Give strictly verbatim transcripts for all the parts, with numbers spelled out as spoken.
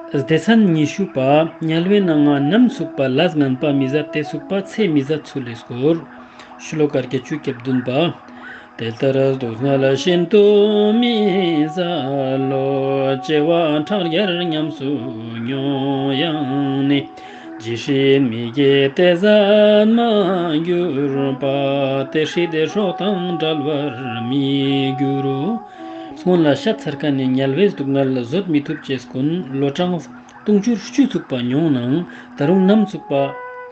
སྡེ་ཚན་ཉི་ཤུ་པ། དམྱལ་བའི་ནང་ང་ནམ་ཚུགས་པ་ལས་ངན་པ་མི་ཟད་དེ་ཚུགས་པ་ཚེ་མི་ཟད་ཚུལ་ལས་སྐོར། ཤོ་ལོ་ཀ་བརྒྱད་ཅུ་གྱ་བདུན་པ། དེ་ལྟར་སྡུག་བསྔལ་ཤིན་ཏུ་མི་བཟད་བློ། སྐྱེ་བ་ཕྲག་བརྒྱར་ཉམས་སུ་མྱོང་ཡང་ནི། ཇི་སྲིད་མི་དགེ་དེ་ཟད་མ་གྱུར་པ། དེ་སྲིད་དེ་སྲོག་དང་བྲལ་བར་མི་འགྱུར་རོ། སྔོན་ལ་བཤད་ཚར་ཁན་ནི་དམྱལ་བའི་སྡུག་བསྔལ་ལ་བཟོད་མི་ཐུབ་ཅེས་ཀུན་ལོ་གྲངས་དུང་ཕྱུར་བཅུ་ཚུགས་པ་མྱོང་ནའང་ད་རུང་ནམ་ཚུགས་པ་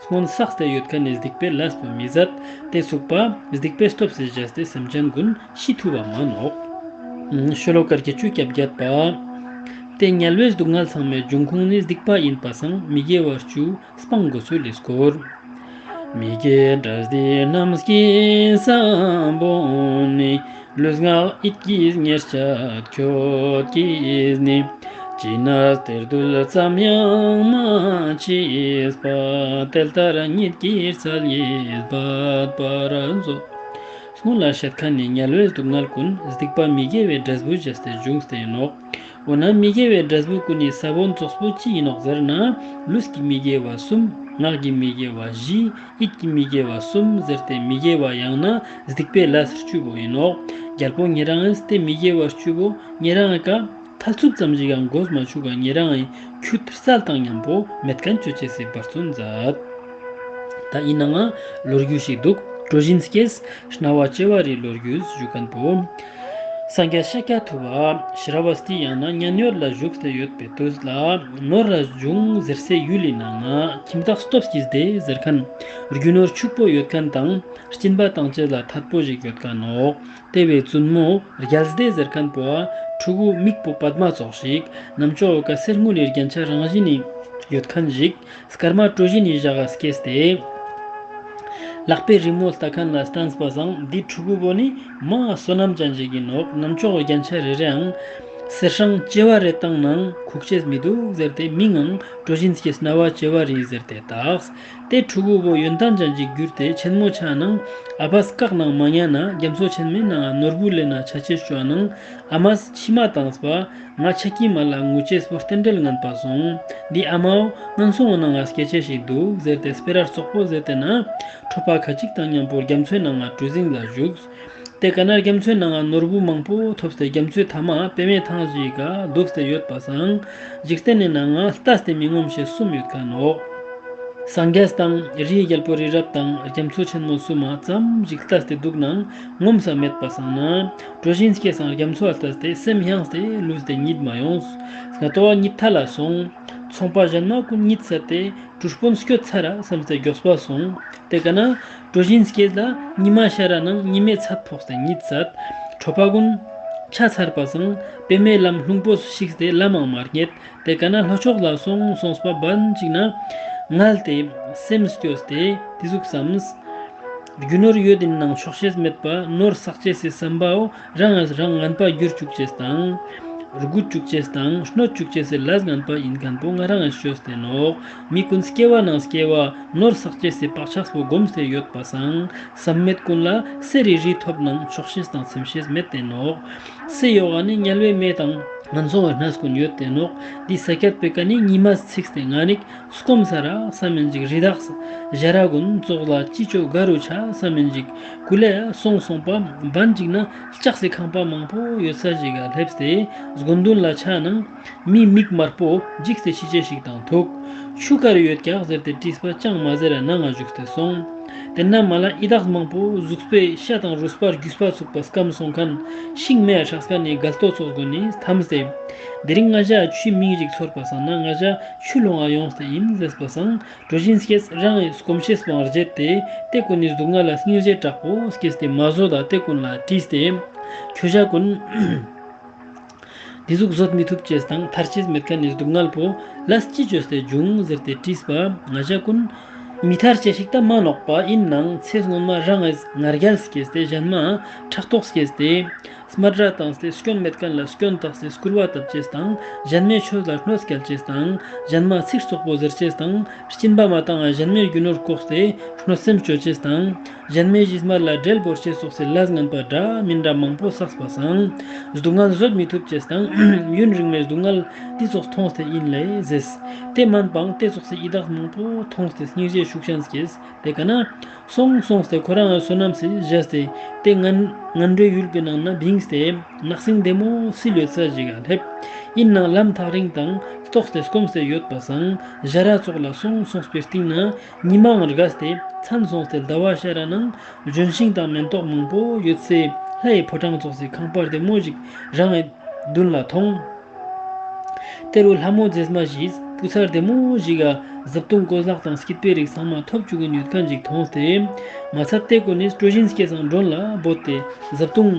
སྔོན་བསགས་ཏེ་ཡོད་ཁན་ནི་སྡིག་པའི་ལས་པོ་མི་ཟད་དེ་ཚུགས་པ་སྡིག་པའི་སྟོབས་སི་བྱས་ཏེ་སེམས་ཅན་ཀུན་ཤི་ཐུབ་བ་མ་ནོག། ཤོ་ལོ་ཀ་བརྒྱད་ཅུ་གྱ་བརྒྱད་པ། དེ་དམྱལ་བའི་སྡུག་བསྔལ་ཚང་མའི་འབྱུང་ཁུངས་ནི་སྡིག་པ་ཡིན་པ་སང་མི་དགེ་བ་བཅུ་སྤང་དགོས་ཚུལ་ལས་སྐོར། མི་དགེ་དགྲ་སྡེ་རྣམས་ཀྱི་ས་བོན་ནི། ལུས་ངག་ཡིད་ཀྱི་ཉེར་སྤྱད་ཁྱོད་ཀྱིས་ནི། ཅི་ནས་གཏེར་འདོན་ཙམ་ཡང་མ་མཆིས་པ། དེ་ལྟར་ཉིད་ཀྱི་རྩལ་གྱིས་འབད་པར་མཛོད། སྔོན་ལ་བཤད་ཁན་ནི་དམྱལ་བའི་སྡུག་བསྔལ་ཀུན་སྡིག་པ་མི་དགེ་བའི་འབྲས་བུ་བྱས་ཏེ་འབྱུང་སྟེ་ནོག། འོ་ན་མི་དགེ་བའི་འབྲས་བུ་ཀུན་ནི་ས་བོན་ཙོགས་པོ་ཅི་ཡིན་ནོག་ཟེར་ན། ལུས་ཀྱི་མི་དགེ་བ་གསུམ། ངག་གི་མི་དགེ་བ་བཞི། ཡིད་ཀྱི་མི་དགེ་བ་གསུམ་ཟེར་ཏེ་མི་དགེ་བ་ཡང་ན་སྡིག་པའི་ལས་བཅུ་པོ་ཡིན་ནོག། རྒྱལ་པོ་ཉེ་རང་ངིས་དེ་མི་དགེ་བ་བཅུ་པོ་ཉེ་རང་ངི་ཀ་ཐལ་ཚུབ་ཙམ་ཞིག་ཡང་འགོས་མ་བཅུག་ག་ཉེ་རང་ངི་ཁྱུད་རྩལ་དང་མཉམ་པོ་མེད་ཁན་ཅོ་ཅེས་སི་འབད་བརྩོན་མཛད། ད་འི་ནང་ང་ལོ་རྒྱུས་ཤིག་འདུག། ཀྲོ་ཞིན་སྐྱེས་གནའ་བོ་ཅེ་བ་རིའི་ལོ་རྒྱུས་ཞུ་ཁན་པོ། སངས་རྒྱས་ཤཱཀྱ་ཐུབ་པ་ཤ་ར་བ་སྟི་ཡང་ན་མཉན་ཡོད་ལ་བཞུགས་ཏེ་ཡོད་པའི་དུས་ལ་ནོར་ར་འབྱུང་ཟེར་སའི་ཡུལ་ལི་ནང་ང་ཁྱིམ་བདག་སྟོབས་ཀྱིས་དེ་ཟེར་ཁན་རྒྱུ་ནོར་ཕྱུག་པོ་ཡོད་ཁན་དང་སྦྱིན་པ་བཏང་ཅེས་ལ་ཐད་པོ་ཞིག་ཡོད་ཁན་ནོག། དེ་བོའི་བཙུན་མོ་རྒྱལ་སྡེ་ཟེར་ཁན་པོ་ཕྲུ་གུ་མིག་པོ་པདྨ་ཙོགས་ཤིག། ནམ་ཅོག་ག་གསེར་དངུལ་ལི་རྒྱན་ཆ་རང་བཞིན་ནི་ཡོད་ཁན་ཞིག། སྐར་མ་ཀྲོ་ཞིན་ནི་ཞག་ག་སྐྱེས་ཏེ། ལག་པའི་རི་མོ་ལྟ་ཁན་ལ་བསྟན་པ་སང་འདི་ཕྲུ་གུ་བོ་ནི་མ་བསོད་ནམས་ཅན་ཞིག་ཡིན་ནོག། ནམ་ཅོག་རྒྱན་ཆ་རེ་རེའང་གསེར་སྲང་ཅེ་བ་རེ་བཏང་ནའང་ཁུག་ཅེས་མི་འདུག་ཟེར་ཏེ་མིང་ངང་ཀྲོ་ཞིན་སྐྱེས་གནའ་བོ་ཅེ་བ་རི་ཟེར་ཏེ་བཏགས། དེ་ཕྲུ་གུ་བོ་ཡོན་ཏན་ཅན་ཞིག་གྱུར་ཏེ་ཆེན་མོ་ཆ་ནའང་ཨ་བས་བཀག་ནང་མ་ཉན་ན་རྒྱ་མཚོ་ཆེན་མོའི་ནང་ནོར་བུ་ལེན་ན་ཆ་ཅེས་ཅོ་ནའང་ཨ་མས་མཆི་མ་བཏངས་པ། ང་ཆ་ཀི་མ་ལ་ངུ་ཅེས་པོ་རྟེན་འབྲེལ་ངན་པ་སོང་། འདི་ཨ་མའོ་ངན་སོང་ངི་ནང་ང་སྐྱེ་ཅེས་ཤིག་འདུག་ཟེར་ཏེ་སྤེ་ར་རྩོག་པོ་ཟེར་ཏེ་ན་ཁྲོ་པ་ཁ་ཅིག་དང་མཉམ་པོ་རྒྱ་མཚོའི་ནང་ང་གྲུ་གཟིངས་ལ་བཞུགས། དེ་ཀ་ན་རྒྱ་མཚོའི་ནང་ང་ནོར་བུ་མང་པོ་ཐོབ་སྟེ་རྒྱ་མཚོའི་མཐའ་མ་པདྨའི་ཐང་ཞིག་ག་འདུག་སྟེ་ཡོད་པ་སང་འཇིག་རྟེན་ནི་ནང་ང་ལྟས་ཏེ་མི་ངོམས་ཤེས་གསུམ་ཡོད་ཁན་ནོག། སངས་རྒྱས་དང་རིའི་རྒྱལ་པོ་རི་རབ་དང་རྒྱ་མཚོ་ཆེན་མོ་གསུམ་མ་ཙམ་ཞིག་ལྟས་ཏེ་འདུག་ནའང་ངོམས་ས་མེད་པ་སང་ན་ཀྲོ་ཞིན་སྐྱེས་སང་རྒྱ་མཚོ་ལྟས་ཏེ་སེམས་ཡངས་ཏེ་ལུས་ཏེ་གཉིད་མ་ཡོངས། སྔ་ཏོ་བ་གཉིད་ཐལ་ལ་སོང་། ཚོང་པ་གཞན་མ་ཀུན་གཉིད་སད་དེ་གྲུ་དཔོན་སྐྱོད་ཚར་ར་བསམས་ཏེ་མགྱོགས་པ་སོང་། དེ་ཀ་ན་ཀྲོ་ཞིན་སྐྱེས་ལ་ཉི་མ་ཤར་ར་ནང་ཉི་མའི་ཚད་ཕོག་སྟེ་གཉིད་སད། ཁྲོ་པ་ཀུན་ཆ་ཚར་པ་སང་པདྨའི་ལམ་ལྷུང་པོ་ཞིག་སྟེ་ལམ་མང་མ་རྙེད། དེ་ཀ་ན་ལྷོ་ཕྱོགས་ལ་སོང་སོང་པ་བན་ཅིག་ན་ངལ་ཏེ་སེམས་སྐྱོ་སྟེ་དེ་ཟུག་བསམས། རྒྱུ་ནོར་ཡོད་དེ་ནང་ཆོག་ཤེས་མེད་པ་ནོར་བསགས་ཅེས་སི་བསམ་པའོ་རང་ངིས་རང་ངན་པ་གྱུར་ཅུག་ཅེས་དང་། རྒུད་ཅུག་ཅེས་དང་གནོད་ཅུག་ཅེས་སི་ལས་ངན་པ་ཡིན་ཁན་པོ་ང་རང་ངིས་ཅོས་ཏེ་ནོག། མི་ཀུན་སྐྱེ་བ་ནང་སྐྱེ་བ་ནོར་བསགས་ཅེས་སི་བག་ཆགས་པོ་སྒོམས་ཏེ་ཡོད་པ་སང་བསམ་མེད་ཀུན་ལ་གསེར་རི་རི་ཐོབ་ནང་ཆོག་ཤེས་དང་ཚིམ་ཤེས་མེད་དེ་ནོག། སའི་ཡོག་ག་ནི་དམྱལ་བའི་མེ་དང་ངན་སོང་བའི་གནས་ཀུན་ཡོད་དེ་ནོག། འདི་ས་ཀྱད་པེ་ཀ་ནི་ཉི་མ་ཚིགས་ཏེ་ང་ནིག་སྐོམ་ས་ར་བསམ་མིན་ཅིག་རི་དྭགས་ཞ་ར་ཀུན་ཙོགས་ལ་ཅི་ཅོ་ག་རུ་ཆ་བསམ་མིན་ཅིག་ཀུ་ལེ་སོང་སོང་པ་བན་ཅིག་ན་ལྕགས་སི་ཁང་པ་མང་པོ་ཡོད་ས་ཞིག་ག་སླེབས་ཏེ་དགོན་འདུན་ལ་ཆ་ནང་མི་མིག་དམར་པོ་འཇིགས་ཏེ་ཤི་ཅེས་ཤིག་དང་ཐུག། ཆུ་ག་རུ་ཡོད་ཀྱག་ཟེར་ཏེ་དྲིས་པ་ཅང་མ་ཟེར་ར་ནང་ང་བཞུགས་ཏེ་སོང་། དེ་ན་མ་ལ་ཡི་དྭགས་མང་པོ་གཟུགས་པོའི་ཤ་དང་རུས་པ་རྒྱུས་པ་ཚུགས་པ་སྐམ་སོང་ཁན་ཤིང་མེ་ཡ་ཧྲག་ཁན་ནི་གལ་ཏོ་ཚོགས་ཀུན་ནི་ཐམས་ཏེ། དེ་རིང་ང་ཞ་ཆུའི་མིང་ཞིག་ཚོར་པ་སང་ན་ང་ཞ་ཆུ་ལོང་ང་ཡོངས་ཏེ་ཡིན་ཟེར་པ་སང་ཀྲོ་ཞིན་སྐྱེས་རང་ངི་སྐོམ་ཤེས་པོའང་བརྗེད་དེ་དེ་ཀུན་ནི་སྡུག་བསྔལ་ལ་སྙིང་རྗེ་དྲག་པོ་སྐྱེས་ཏེ་མ་བཟོད་ད་དེ་ཀུན་ལ་དྲིས་ཏེ་ཁྱོ་ཞ་ཀུན་དེ་ཟུག་བཟོད་མི་ཐུབ་ཅེས་དང་ཐར་ཅེས་མེད་ཁན་ནི་སྡུག་བསྔལ་པོ་ལས་ཅི་ཅོས་ཏེ་བྱུང་ཟེར་ཏེ་དྲིས་པ་ང་ཞ་ཀུན་མི་ཐར་ཅེས་ཤིག་ད་མ་ནོག་པ་ཡིན་ནའང་ཚེ་སྔོན་མ་རང་ངིས་ང་རྒྱལ་སྐྱེས་ཏེ་གཞན་མ་ཕྲག་དོག་སྐྱེས་ཏེ་ སྨད་ར་བཏང་སྟེ་སྐྱོན་མེད་མཁན་ལ་སྐྱོན་བཏགས་ཏེ་སྐུར་བ་བཏབ་ཅེས་དང་། གཞན་མའི་ཆོས་ལ་གནོད་སྐྱེལ་ཅེས་དང་། གཞན་མ་ཚིག་རྩོག་པོ་ཟེར་ཅེས་དང་། སྦྱིན་པ་མ་བཏང་ང་གཞན་མའི་རྒྱུ་ནོར་བཀོག་སྟེ་གནོད་སེམས་སྤྱོད་ཅེས་དང་། གཞན་མའི་གཞི་སྨད་ལ་འབྲེལ་བོར་ཅེས་སོགས་སི་ལས་ངན་པ་འདྲ་མིན་འདྲ་མང་པོ་བསགས་པ་སང་། སྡུག་བསྔལ་བཟོད་མི་ཐུབ་ཅེས་དང་། ཡུན་རིང་མའི་སྡུག་བསྔལ་འདི་ཙོགས་མཐོང་སྟེ་ཨིན་ལེ་ཟེརས། དེ་མན་པའང་དེ་ཙོགས་སི་ཡི་དྭགས་མང་པོ་མཐོང་སྟེ་སྙིང་རྗེ་ཤུགས་ཅན་སྐྱེས། དེ་ཀ་ན། སོང་སོང་སྟེ་ཁོ་རང་བསོད་ནམས་སི་བཞེས་ཏེ་དེ་ངན་ངན་འགྲོའི་ཡུལ་པའི་ནང་ན་བིངས་ཏེ་ནགས་སེང་བདེ་མོ་སི་ལོ་ཙ་ཞིག་ག་སླེབས། ཨིན་ནའང་ལམ་ཐག་རིང་དང་ལྟོགས་ཏེ་སྐོམས་ཏེ་ཡོད་པ་སང་ཞ་ར་ཙོགས་ལ་སོང་སོང་སྤེ་རྟིང་ན་ཉི་མའང་རྒས་ཏེ་མཚན་སོང་སྟེ་ཟླ་བ་ཤར་ར་ནང་ལྗོན་ཤིང་དང་མེན་ཏོག་མང་པོ་ཡོད་སའི་ལྷའི་ཕོ་བྲང་ཙོགས་སི་ཁང་པ་བདེ་མོ་ཞིག་རང་ངི་མདུན་ལ་མཐོང་། དེ་རུ་ལྷ་མོ་མཛེས་མ་ཞིག་བུ་ཚ་བདེ་མོ་ཞིག་ག་བཟའ་བཏུང་གོས་ལག་དང་སྐྱིད་པའི་རིགས་ཚང་མ་ཐོབ་བཅུག་གིན་ཡོད་མཁན་ཞིག་མཐོང་སྟེ། མ་ཚད་དེ་ཀུན་ནི་གྲོ་བཞིན་སྐྱེས་སང་མགྲོན་ལ་བོས་ཏེ་བཟའ་བཏུང་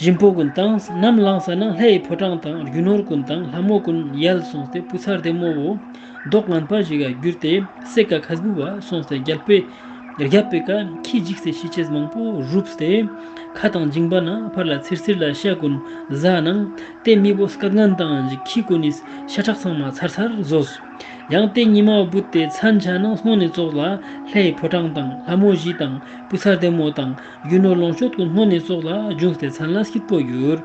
ཞིམ་པོ་ཀུན་དང་ནམ་ལངས་ས་ན་ལྷའི་ཕོ་བྲང་དང་རྒྱུ་ནོར་ཀུན་དང་ལྷ་མོ་ཀུན་ཡལ་སོང་སྟེ་བུ་ཚ་བདེ་མོ་བོ་མདོག་ངན་པ་ཞིག་ག་གྱུར་ཏེ་སེ་ཀ་ཁ་སྦུབ་བ་སོང་སྟེ་རྒྱལ་པོའི་རྒྱབ་པའི་ཀ་ཁྱི་འཇིགས་ཏེ་ཤི་ཅེས་མང་པོ་རུབ་སྟེ་ཁ་དང་མཇིང་པ་ན་ཕར་ལ་ཚིར་ཚིར་ལ་ཤ་ཀུན་ཟ་ནང་། དེ་མི་བོ་སྐད་ངན་དང་འཇིགས་ཁྱི་ཀུན་ནི་ཤ་ཁྲག་ཚང་མ་ཚར་ཚར་ཟོས། ཡང་དེ་ཉི་མ་བུད་དེ་མཚན་ཆ་ནང་སྔོན་ནི་ཙོགས་ལ་ལྷའི་ཕོ་བྲང་དང་ལྷ་མོ་བཞི་དང་བུ་ཚ་བདེ་མོ་དང་རྒྱུ་ནོར་ལོངས་སྤྱོད་ཀུན་སྔོན་ནི་ཙོགས་ལ་འབྱུང་སྟེ་མཚན་ལ་སྐྱིད་པོ་གྱུར།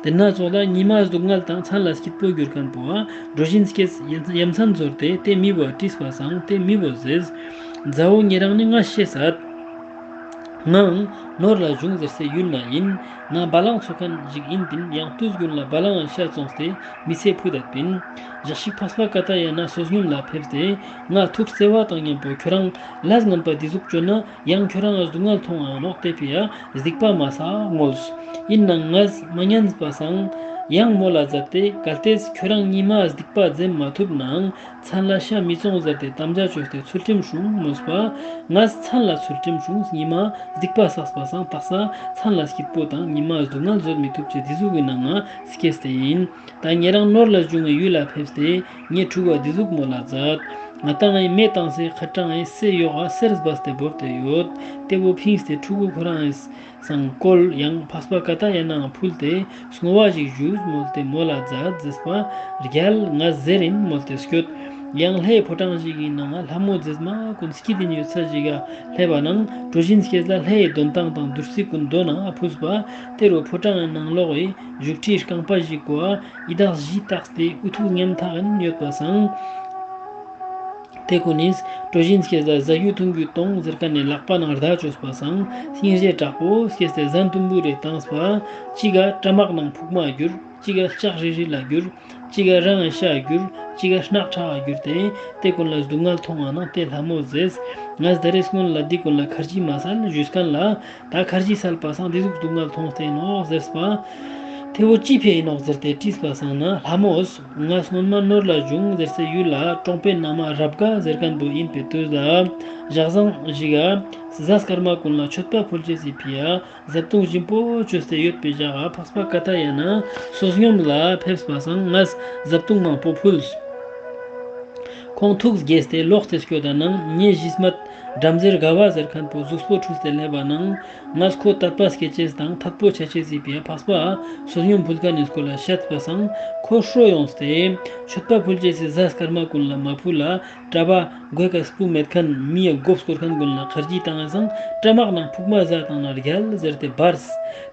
དེ་ན་ཙོགས་ལ་ཉི་མ་སྡུག་བསྔལ་དང་མཚན་ལ་སྐྱིད་པོ་གྱུར་མཁན་པོ་ཨ་གྲོ་བཞིན་སྐྱེས་ཡ་མཚན་ཚོར་ཏེ་དེ་མི་བོ་དྲིས་པ་སང་དེ་མི་བོ་ཟེརས། མཛའ་བོ་ཉེ་རང་ནི་ང་ཤེས་སད། ངའང་ནོར་ལ་བྱུང་ཟེར་སའི་ཡུལ་ན་ཡིན། ང་བ་ལང་ཚོ་མཁན་ཞིག་ཡིན་པིན། ཡང་དུས་རྒྱུན་ལ་བ་ལང་ང་ཤ་བཙོངས་ཏེ་མི་ཚེ་ཕུད་དད་པིན། ཞག་ཞིག་འཕགས་པ་ཀ་ཏ་ཡ་ན་བསོད་སྙོམས་ལ་ཕེབས་ཏེ་ང་ཐུགས་བརྩེ་བ་དང་མཉམ་པོ་ཁྱོ་རང་ལས་ངན་པ་འདི་ཟུག་བཅོ་ན་ཡང་ཁྱོ་རང་ང་སྡུག་བསྔལ་མཐོང་ང་ནོག་དེ་ཕི་ཡ་སྡིག་པ་མ་བསགས་མོལས། ཡིན་ནའང་ངས་མ་ཉན་པ་སང་ཡང་མོལ་ལ་མཛད་དེ་གལ་ཏེ་ཁྱོ་རང་ཉི་མ་སྡིག་པ་འཛེམ་མ་ཐུབ་ནའང་མཚན་ལ་ཤ་མི་བཙོང་ཟེར་ཏེ་དམ་བཅའ་བཅོས་ཏེ་ཚུལ་ཁྲིམས་སྲུང་མོལས་པ། ངས་མཚན་ལ་ཚུལ་ཁྲིམས་སྲུང་ཉི་མ་སྡིག་པ་བསགས་པ་སང་དག་ས་མཚན་ལ་སྐྱིད་པོ་དང་ཉི་མ་སྡུག་བསྔལ་བཟོད་མི་ཐུབ་ཅེས་འདི་ཟུག་གི་ནང་ང་སྐྱེས་ཏེ་ཡིན། ད་ཉེ་རང་ནོར་ལ་བྱུང་བའི་ཡུལ་ལ་ཕེབས་ཏེ་ངས་ཕྲུ་གུ་འདི་ཟུག་མོལ་ལ་མཛད། ང་ཏང་ངི་མེ་བཏང་སའི་ཁ་གྲང་ངི་སེ་ཡོག་ག་གསེར་སྦས་ཏེ་བོར་ཏེ་ཡོད། དེ་བོ་ཕིངས་ཏེ་ཕྲུ་གུ་ཁོ་རང་ངི་སང་བཀོལ། ཡང་འཕགས་པ་ཀ་ཏ་ཡ་ནའང་ཕུལ་ཏེ་བསྔོ་བ་ཞིག་ཞུས་མོལ་ཏེ་མོལ་ལ་མཛད་ཟེརས་པ། རྒྱལ་ང་ཟེར་ཡིན་མོལ་ཏེ་སྐྱོད། ཡང་ལྷའི་ཕོ་བྲང་ཞིག་གི་ནང་ང་ལྷ་མོ་མཛེས་མ་ཀུན་སྐྱིད་དེ་ཡོད་ས་ཞིག་ག་སླེབས་པ་ནང་གྲོ་བཞིན་སྐྱེས་ལ་ལྷའི་འདོན་ཐང་དང་བདུད་རྩི་ཀུན་འདོན་ན་ཕུལས་པ། དེ་རུ་ཕོ་བྲང་ངི་ནང་ལོགས་ཀྱི་བཞུགས་ཁྲིའི་རྐང་པ་ཞིག་གོ་ཡི་དྭགས་བཞི་བཏགས་ཏེ་འུ་ཐུག་ཉམ་ཐག་ཡིན་ཡོད་པ་སང་། དེ་ཀུན་ནིས་གྲོ་བཞིན་སྐྱེས་ལ་ཟ་རྒྱུ་འཐུང་རྒྱུ་གཏོང་ཟེར་མཁན་ནི་ལག་པ་ནང་བརྡ་བཅོས་པ་སང་སྙིང་རྗེ་དྲག་པོ་སྐྱེས་ཏེ་ཟན་དུམ་བུ་རེ་བཏངས་པ། གཅིག་ག་སྐྲ་མག་ནང་ཕུག་མ་གྱུར། གཅིག་ག་ལྕགས་རིལ་རིལ་ལ་གྱུར། གཅིག་ག་རང་ངི་ཤ་གྱུར། གཅིག་ག་རྣག་ཁྲག་ག་གྱུར་ཏེ་དེ་ཀུན་ལ་སྡུག་བསྔལ་མཐོང་བ་ནང་དེ་ལྷ་མོ་ཟེརས། ངས་ད་རེས་སྔོན་ལ་འདི་ཀུན་ལ་ཁར་ཇི་མ་སལ་ཞུས་མཁན་ལ། ད་ཁར་ཇི་སལ་པ་སང་འདི་ཟུག་སྡུག་བསྔལ་མཐོང་སྟེ་ནོག་ཟེརས་པ། དེ་བོ་ཅི་ཕི་ཡིན་ནོག་ཟེར་ཏེ་དྲིས་པ་སང་ན་ལྷ་མོས་ང་སྔོན་མ་ནོར་ལ་བྱུང་ཟེར་སའི་ཡུལ་ལ་གྲོང་པའི་ན་མ་རབ་དགའ་ཟེར་མཁན་བོ་ཡིན་པའི་དུས་ལ་ཞག་བཟང་ཞིག་ག་གཟའ་སྐར་མ་ཀུན་ལ་མཆོད་པ་ཕུལ་ཅེས་སི་ཕི་ཡ་བཟའ་བཏུང་ཞིམ་པོ་བཅོས་ཏེ་ཡོད་པའི་ཞག་ག་འཕགས་པ་ཀ་ཏ་ཡ་ན་བསོད་སྙོམས་ལ་ཕེབས་པ་སང་ངས་བཟའ་བཏུང་མང་པོ་ཕུལ། ཁོང་ཐུགས་དགྱེས་ཏེ་ལོག་སྟེ་སྐྱོད་ད་ནང་ངའི་གཞི་སྨད་བྲམ་ཟེར་དགའ་བ་ཟེར་མཁན་པོ་གཟུགས་པོ་འཁྲུས་ཏེ་སླེབས་པ་ནང་ངས་ཁོ་དད་པ་སྐྱེ་ཅེས་དང་ཐད་པོ་ཆ་ཅེས་སི་ཕི་ཡ་འཕགས་པ་བསོད་སྙོམས་ཕུལ་མཁན་ནི་སྐོར་ལ་བཤད་པ་སང་ཁོ་ཧྲོ་ཡོངས་ཏེ་མཆོད་པ་ཕུལ་ཅེས་སི་གཟའ་སྐར་མ་ཀུན་ལ་མ་ཕུལ་ལ། གྲྭ་པ་གོས་ཀ་སྤུ་མེད་མཁན་མི་ཡ་མགོ་སྐོར་མཁན་ཀུན་ལ་ཁར་ཇི་བཏང་ཡ་སང་སྐྲ་མག་ནང་ཕུག་མ་ཟ་བཏང་ན་རྒྱལ་ཟེར་ཏེ་འབརས།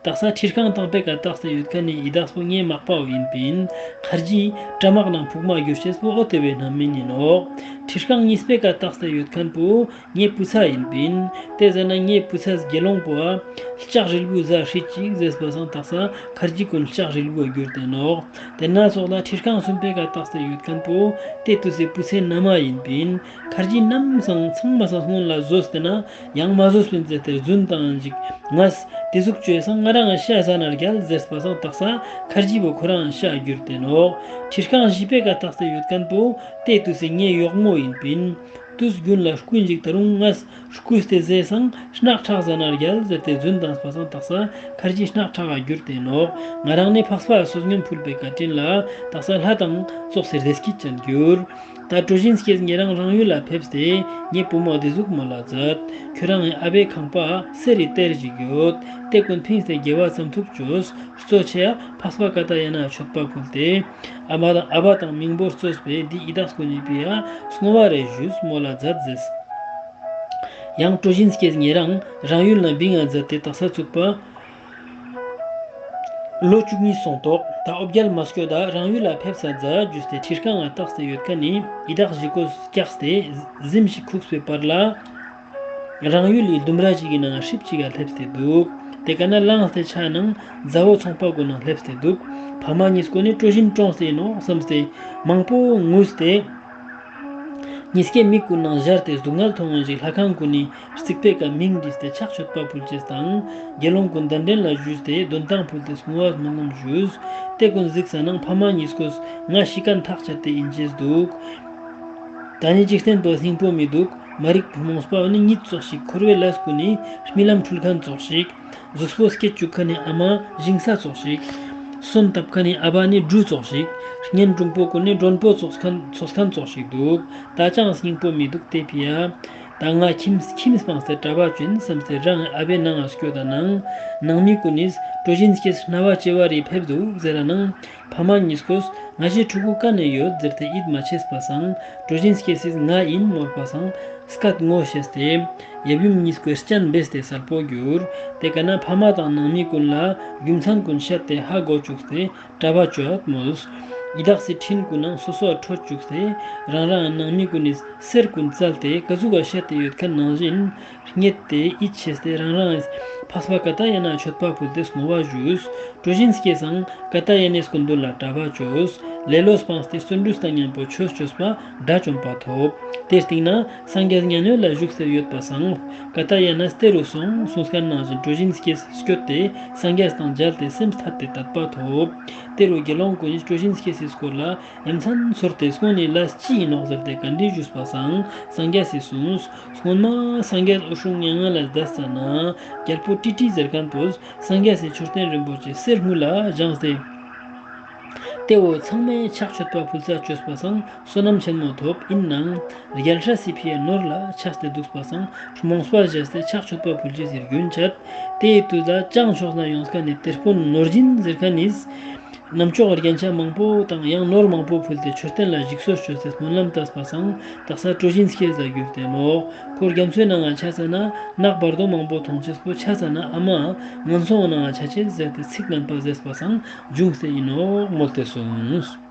དག་ས་ཁྲི་རྐང་དང་པོའི་ཀ་བཏགས་ཏེ་ཡོད་མཁན་ནི་ཡི་དྭགས་པོ་ངའི་མག་པ་བོ་ཡིན་པིན། ཁར་ཇི་སྐྲ་མག་ནང་ཕུག་མ་གྱུར་ཅེས་པོ་འོ་དེ་བོའི་རྣམ་སྨིན་ཡིན་ནོག་ཁྲི་རྐང་གཉིས་པའི་ཀ་བཏགས་ཏེ་ཡོད་མཁན་པོ་ངའི་བུ་ཚ་ཡིན་པིན། དེ་ཟ་ན་ངའི་བུ་ཚ་དགེ་སློང་པོ་ཨ་ལྕགས་རིལ་བུ་ཟ་ཧྲིལ་ཅིག་ཟེར་པ་སང་དག་ས་ཁར་ཇི་ཀུན་ལྕགས་རིལ་བུ་གྱུར་ཏེ་ནོག་དེ་ན་སོགས་ལ་ཁྲི་རྐང་གསུམ་པའི་ཀ་བཏགས་ཏེ་ཡོད་མཁན་པོ་དེ་དུས་སི་བུ་ཚའི་ན་མ་ཡིན་པིན། ཁར་ཇི་ནམ་སང་ཚང་མ་སང་སྔོན་ལ་ཟོས་ཏེ་ན་ཡང་མ་ཟོས་པིན་ཟེར་ཏེ་རྫུན་བཏང་ཅིག་ངས་དེ་ཟུག་བཅོས་སང་ང་རང་ང་ཤ་ཟ་ན་རྒྱལ་ཟེར་པ་སང་དག་ས་ཁར་ཇི་བོ་ཁོ་རང་ཤ་གྱུར་ཏེ་ནོག་ཁྲི་རྐང་བཞི་པའི་ཀ་བཏགས་ཏེ་ཡོད་མཁན་པོ་དེ་དུས་སི་ངའི་གཡོག་མོ་ཡིན་པིན། དུས་རྒྱུན་ལ་རྐུན་ཅིག་ད་རུང་ངས་རྐུས་ཏེ་ཟས་སང་སྣག་ཁྲག་ཟ་ན་རྒྱལ་ཟེར་ཏེ་རྫུན་བཏང་པ་སང་དག་ས་ཁར་ཇི་སྣག་ཁྲག་ག་གྱུར་ཏེ་ནོག་ང་རང་ནི་འཕགས་པ་བསོད་སྙོམས་ཕུལ་བའི་བཀའ་དྲིན་ལ་དག་ས་ལྷ་དང་ཙོགས་སི་བདེ་སྐྱིད་ཅན་གྱུར། ད་ཀྲུ་ཞིན་སྐྱེས་ཉེ་རང་རང་ཡུལ་ལ་ཕེབས་ཏེ་ངའི་བུ་མོ་འདི་ཟུག་མོལ་ལ་མཛད། ཁྱོད་རང་ངི་ཨ་བའི་ཁང་པ་གསེར་རི་གཏེར་ཞིག་ཡོད། དེ་ཀུན་ཕིངས་ཏེ་དགེ་བ་ཙམ་ཐུབ་ཅོས། གཙོ་ཆེ་ཡ་འཕགས་པ་ཀ་ཏ་ཡ་ན་མཆོད་པ་ཕུལ་ཏེ། ཨ་མ་དང་ཨ་བ་དང་མིང་པོ་གཙོས་པའི་འདི་ཡི་དྭགས་ཀུན་ནི་ཕི་ཡ་བསྔོ་བ་རེ་ཞུས་མོལ་ལ་མཛད་ཟེར། ཡང་ཀྲུ་ཞིན་སྐྱེས་ཉེ་རང་རང་ཡུལ་ན་བིང་ང་མཛད་དེ་དག་ས་ཚུགས་པ། ལོ་བཅུ་གཉིས་སོང་ཐོག་ད་འོ་བརྒྱལ་མ་སྐྱོད་ད་རང་ཡུལ་ལ་ཕེབས་ས་མཛད་ཞུས་ཏེ་ཁྲི་རྐང་ང་བཏགས་ཏེ་ཡོད་མཁན་ནི་ཡི་དྭགས་བཞི་གོས་བཀྱགས་ཏེ་གཟིམ་ཞིག་ཁུགས་པའི་བར་ལ། རང་ཡུལ་ལི་ལྡུམ་ར་ཞིག་གི་ནང་ཧྲིབ་ཅིག་ག་སླེབས་ཏེ་འདུག་དེ་ཀ་ན་ལངས་ཏེ་ཆ་ནང་མཛའ་བོ་ཚོང་པ་གུན་ནང་སླེབས་ཏེ་འདུག་ཕ་མ་གཉིས་ཀོ་ནི་ཀྲུ་ཞིན་གྲོངས་ཏེ་ཨིན་ནོག་བསམས་ཏེ་མང་པོ་ངུས་ཏེ། གཉིས་ཀའི་མིག་གུན་ནང་ཞར་ཏེ་སྡུག་བསྔལ་མཐོང་ངོ་ཞིག་ལྷ་ཁང་གུན་ནི་རྩིག་པའི་ཀ་མིང་བྲིས་ཏེ་ཕྱག་མཆོད་པ་ཕུལ་ཅེས་དང་དགེ་སློང་གུན་གདན་འདྲེན་ལ་ཞུས་ཏེ་འདོན་ཐང་ཕུལ་ཏེ་བསྔོ་བ་སྨོན་ལམ་ཞུས། དེ་གུན་གཟིགས་ས་ནང་ཕ་མ་གཉིས་ཀོས་ང་ཤི་ཁན་ཐག་ཆད་དེ་ཨིན་ཅེས་འདུག་ད་ནི་འཇིག་རྟེན་པོ་སྙིང་པོ་མི་འདུག་མ་རིག་རྨོངས་པ་ནི་གཉིད་ཙོགས་ཤིག་འཁོར་བའི་ལས་གུན་ནི་རྨི་ལམ་འཁྲུལ་ཁན་ཙོགས་ཤིག་གཟུགས་པོ་སྐྱེ་བཅུག་ཁན་ནི་ཨ་མ་ཞིང་ས་ཙོགས་ཤིག་གསོན་བཏབ་ཁན་ནི་ཨ་བ་ནི་སྦྲུལ་ཙོགས་ཤིག་གཉེན་དྲུང་པོ་གུན་ནི་མགྲོན་པོ་ཙོགས་ཁན་ཙོགས་ཁན་ཙོགས་ཤིག་འདུག་ད་ཅང་སྙིང་པོ་མི་འདུག་དེ་ཕི་ཡ། ད་ང་ཁྱིམ་ཁྱིམ་སྤངས་ཏེ་གྲྭ་པ་ཅོ་ཨིན་བསམས་ཏེ་རང་ཨ་བའི་ནང་ང་སྐྱོད་ད་ནང་ནང་མི་གུན་ནི་ཀྲུ་ཞིན་སྐྱེས་རྣ་བ་བྱེ་བ་རི་ཕེབས་འདུག་ཟེར་ར་ནང་ཕ་མ་གཉིས་ཀོས་ང་ཞའི་ཕྲུ་གུ་ཀ་ནེ་ཡོད་ཟེར་ཏེ་ཡིད་མ་ཆེས་པ་སང་ཀྲུ་ཞིན་སྐྱེས་སི་ང་ཨིན་མོལ་པ་སང་སྐད་ངོ་ཤེས་ཏེ། ཡབ་ཡུམ་གཉིས་ཀོས་སྤྱན་འབེས་ཏེ་གསལ་པོ་གྱུར། དེ་ཀ་ན་ཕ་མ་དང་ནང་མི་གུན་ལ་རྒྱུ་མཚན་གུན་བཤད་དེ་ཧ་གོ་ཅུགས་ཏེ་གྲྭ་པ་ཅོ་ཡོད་མོལ། ཡི་དྭགས་སི་ཁྲིན་གུན་ནང་སོ་སོ་ཁྲོད་ཅུགས་ཏེ་རང་རང་ནང་མི་གུན་ནི་གསེར་གུན་བཙལ་ཏེ་ཀ་ཟུག་ག་བཤད་དེ་ཡོད་ཁན་ནང་བཞིན་རྙེད་དེ་ཡིད་ཆེས་ཏེ་རང་རང་འཕགས་པ་ཀ་ཏ་ཡ་ན་མཆོད་པ་ཕུལ་ཏེ་བསྔོ་བ་ཞུས། ཀྲུ་ཞིན་སྐྱེས་སང་ཀ་ཏ་ཡ་ནའི་སྐུ་མདུན་ལ་གྲྭ་པ་ཅོས། ལེ་ལོ་སྤངས་ཏེ་བརྩོན་འགྲུས་དང་ཉམ་པོ་ཆོས་ཅོས་པ་དགྲ་བཅོམ་པ་ཐོབ། དེའི་སྟིང་ན་སངས་རྒྱས་མཉན་ཡོད་ལ་བཞུགས་ཏེ་ཡོད་པ་སང་ཀ་ཏ་ཡ་ན་སྟེ་རུ་སོང་གསུངས་ཁན་ནང་བཞིན་ཀྲུ་ཞིན་སྐྱེས་སྐྱོད་དེ་སངས་རྒྱས་དང་མཇལ་ཏེ་སེམས་ཐད་དེ་དད་པ་ཐོབ། དེ་རུ་དགེ་སློང་གུན་ནི་ཀྲུ་ཞིན་སྐྱེས་སི་སྐོར་ལ་ཡ་མཚན་ཚོར་ཏེ་སྔོན་ནི་ལས་ཅི་ཨིན་ནོག་ཟེར་ཏེ་བཀའ་འདྲི་ཞུས་པ་སང་སངས་རྒྱས་སི་གསུངས། སྔོན་མ་སངས་རྒྱས་འོད་སྲུང་མྱ་ངན་ལས་འདས་ཙ་ན་རྒྱལ་པོ་ཀྲི་ཀྲི་ཟེར་ཁན་པོས་སངས་རྒྱས་སི་མཆོད་རྟེན་རིན་པོ་ཆེ་གསེར་དངུལ་ལ་བཞེངས་ཏེ། དེ་བོ་ཚང་མས་ཕྱག་མཆོད་པ་ཕུལ་ས་ཅོས་པ་སང་བསོད་ནམས་ཆེན་མོ་ཐོབ། ཨིན་ནའང་རྒྱལ་སྲས་སི་ཕི་ཡ་ནོར་ལ་ཆགས་ཏེ་དུག་པ་སང་རྨོངས་པ་བཞེས་ཏེ་ཕྱག་མཆོད་པ་ཕུལ་ཅེས་སི་རྒྱུན་ཆད། དེའི་དུས་ལ་ཅང་ཕྱོགས་ན་ཡོངས་ཁན་ནི་དེད་དཔོན་ནོར་སྦྱིན་ཟེར་ཁན་ནི་རྣམ་ཅོག་རྒྱན་ཆ་མང་པོ་དང་ཡང་ནོར་མང་པོ་ཕུལ་ཏེ་མཆོད་རྟེན་ལ་ཞིག་གསོ་ཅོས་ཏེ་སྨོན་ལམ་བཏབས་པ་སང་དག་ས་ཀྲུ་ཞིན་སྐྱེས་ལ་གྱུར་ཏེ་ནོག་ཁོ་རྒྱ་མཚོའི་ནང་ང་ཆ་ཙ་ན་ནག་བར་དོ་མང་པོ་ཐོང་ཅེས་པོ་ཆ་ཙ་ན་ཨ་མ་ངན་སོང་ནང་ང་ཆ་ཅེས་ཟེར་ཏེ་ཚིག་ངན་པ་ཟེར་པ་སང་བྱུང་སྟེ་ཨིན་ནོག་མོལ་ཏེ་གསུངས།